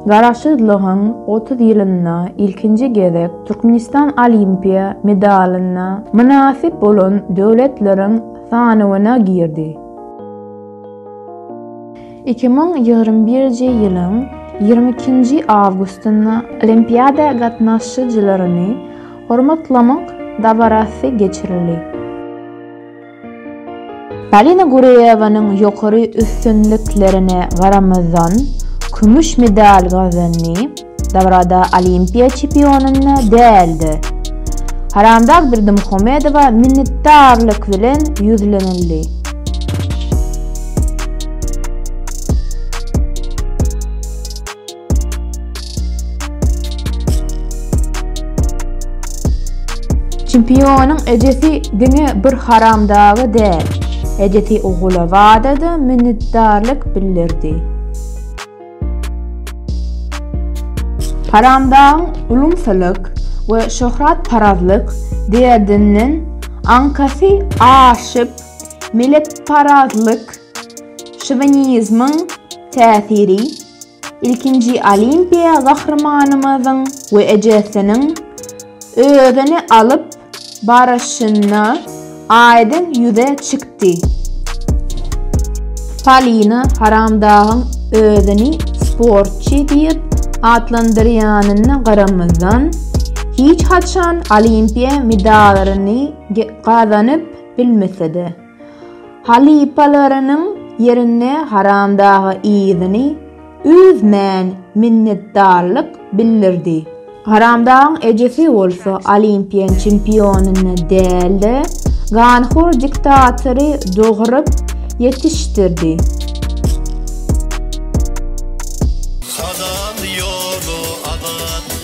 Garaşsyzlygyň 30 ýylynda ilkinji gezek Türkmenistan Olimpiýa medalyna mynasyp bolan döwletleriň sanawyna girdi. 2021-nji ýylyň 22-nji awgustynda Olimpiada gatnaşyjylaryny hormatlamak dabarasy geçirildi. Polina Gureýewanyň ýokary üstünliklerine garamazdan, kümüş medal gazandy, dabarada Olimpiýa çempionyna däl-de, Haramdag Berdimuhamedowa minnetdarlyk bilen ýüzlenildi. Çempionyň ejesi diňe bir Haramdaga däl, ejesi Ogulabada-da minnetdarlyk bildirdi. Haramdagyň ulumsylyk we şöhratparazlyk derdinden aňkasy aşyp, milletparazlyk şowinizmiň täsiri Ilkinji Olimpiýa gahrymanymyzyň we ejesiniň özüni alyp baryşynda aýdyň ýüze çykdy. Polina Haramdagyň özüni sportçy diýip atlandyrýanyna garamazdan, hiç haçan Olimpiýa medallaryny gazanyp bilmese-de, Halypalarynyň ýerinde Haramdaga yzyny üzmän minnetdarlyk bildirdi. Haramdagyň ejesi bolsa Olimpiýa çempionyny däl-de, ganhor diktatory dogrup ýetişdirdi. Halal ýoly azat.